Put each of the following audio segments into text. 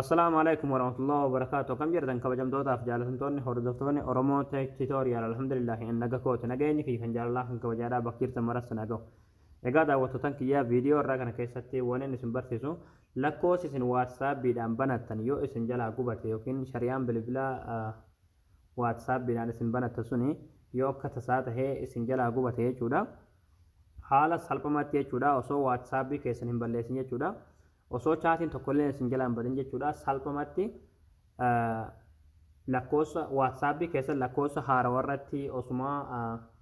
Assalaamu alaikum warahmatullahi wabarakatuh. Akkam jirtan kabajamtootaaf jaalatamtoonni hordoftoonni Oromoo Tech Tutorial? Alhamdulillah, naga kooti. Nageenyi kiyya kan jaalalaa kan kabajaadhaa bakka jirtan maras na gahu. Egaa daawwattootan kiyyaa, viidiyoo irraa kana keessatti waan inni isin barsiisu lakkoofsi isin WhatsAppiidhaan banattan yoo isin jalaa gubate yookiin shari'aan bilbila WhatsAppiidhaan isin banattan suni yoo akka tasaa tahee isin jalaa gubate jechuudha. Haala salphumatti jechuudha, osoo WhatsAppii keessan hin balleessin jechuudha. Osoo chatiin tokkollee isin jalaa hin badin jechuudha, salphumatti lakkoofsa WhatsAppii keessan lakkoofsa haarawaa irratti osuma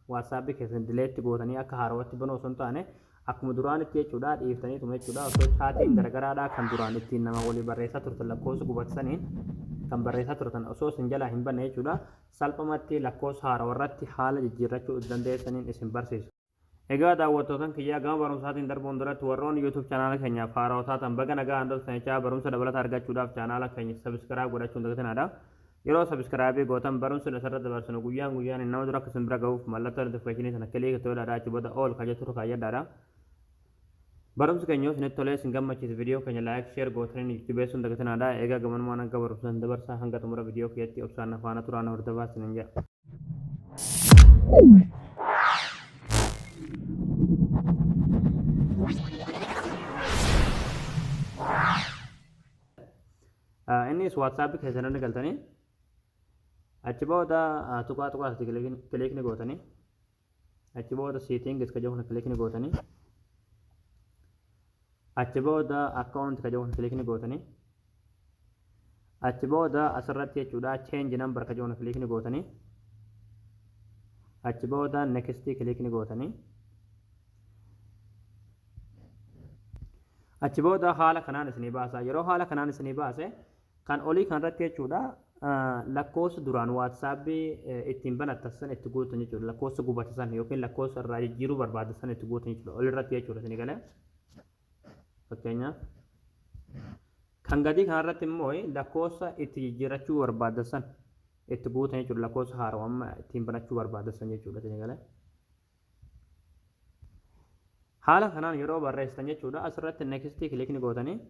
WhatsAppii keessan delete gootanii akka haarawatti banuu osoo hin taane, akkuma duraanitti jechuudha dhiiftaniituma jechuudha, osoo chatiin garagaraadhaa kan duraan ittiin nama walii barreessaa turtan lakkoofsa gubatsaniin kan barreessaa turtan osoo isin jalaa hin banne jechuudha, salphumatti lakkoofsa haarawaa irratti haala jijjiirrachuu dandeessaniin isin barsiisa. Egaa daawwattootan kiyyaa, gama barumsaatiin darbuun duratti warroonni YouTube chaanaala keenyaaf haarawaa taatan baga nagaa dhuftan jechaa, barumsa dabalata argachuudhaaf chaanaala keenya subscribe godhachuun dagatinaadha. Yeroo subscribe gootan barumsi asirratti dabarsinu guyyaan guyyaan nama dura akka isin bira gahuuf mallattoo notification sana click godhaadha. Achi booda all kan jettu kaayyadhaadha. Barumsi keenya yoo isinitti tolee isin gammachiise, viidiyoo keenya like, share gootanii jajjabeessuun dagatinaadha. Egaa gamanumaan hanga barumsa dabarsaa hanga xumura viidiyoo kiyyatti obsaan afaana turaan hordofaa isinin jedha. Innis WhatsApp keessan irra galtanii, achi booda tuqaa tuqaa asitti click ni gootanii, achi booda settings ka jedhu kana click ni gootanii, achi booda account ka jedhu kana click ni gootanii, achi booda asirratti jechuudha change number ka jedhu kana click ni gootanii, achi booda next click ni gootanii, achi booda haala kanaan isinii baasa. Yeroo haala kanaan isinii baase, kan olii kanarratti jechuudha lakkoofsa duraan WhatsAppii ittiin banattan san itti guutan jechuudha. Lakkoofsa gubate san yookiin lakkoofsa irraa jijjiiruu barbaaddan san itti guutan jechuudha olirratti jechuudha, isinii galee? Fakkeenyaaf, kan gadii kanarratti immoo lakkoofsa itti jijjiirrachuu barbaaddan san itti guutan jechuudha, lakkoofsa haarawaa amma ittiin banachuu barbaaddan san jechuudha, isinii galee? Haala kanaan yeroo barreessitan jechuudha, asirratti next click ni gootanii,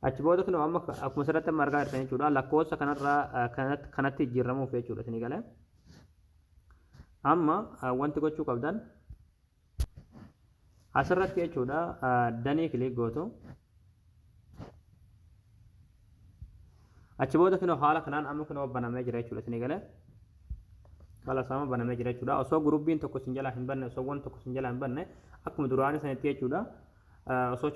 achi booda kun amma akkuma asirratti amma argaa jirtan jechuudha, lakkoofsa kanarraa kanatti jijjiiramuuf jechuudha, isinii galee? Amma wanti gochuu qabdan asirratti jechuudha done click gootu. Achi booda kunoo haala kanaan amma kunoo banamee jira jechuudha, isinii galee? Haala sama banamee jira jechuudha. Osoo gurubbiin tokko isin jalaa hin banne, osoo wanti tokko isin jalaa hin banne, akkuma duraanii sanitti jechuudha, osoo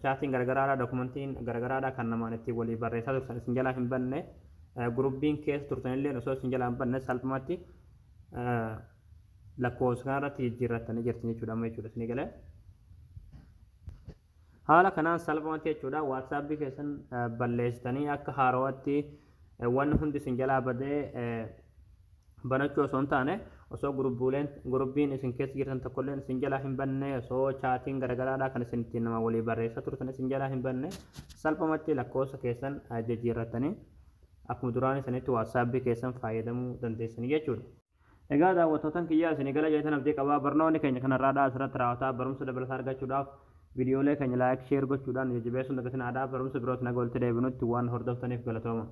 chatiin garagaraadhaa, dokumentiin garagaraadhaa kan namaan ittiin walii barreessaa turtan isin jalaa hin banne, gurubbiin keessa turtanillee osoo isin jalaa hin banne, salphumatti lakkoofsa kanarratti jijjiirrattanii jirtan jechuudha amma jechuudha, isinii galee? Haala kanaan salphumatti jechuudha WhatsAppii keessan balleessitanii akka haarawaatti wanni hundi isin jalaa badee banachuu osoo hin taane, osoo gurubbiin isin keessa jirtan tokkolleen isin jalaa hin banne, osoo chatiin garagaraadhaa kan isin ittiin nama walii barreessaa turtan isin jalaa hin banne, salphumatti lakkoofsa keessan jijjiirrattanii akkuma duraanii sanitti WhatsAppii keessan fayyadamuu dandeessanii jechuudha. Egaa daawwattootan kiyyaa, isinii gala jeetan abdii qabaa. Barnoonni keenya kanarraadhaa asirratti raawwataa. Barumsa dabalataa argachuudhaaf viidiyoolee keenya like, share gochuudhaan jajjabeessuun dagatinaadhaa. Barumsa biroos naga walitti deebinutti waan hordoftaniif galatooma.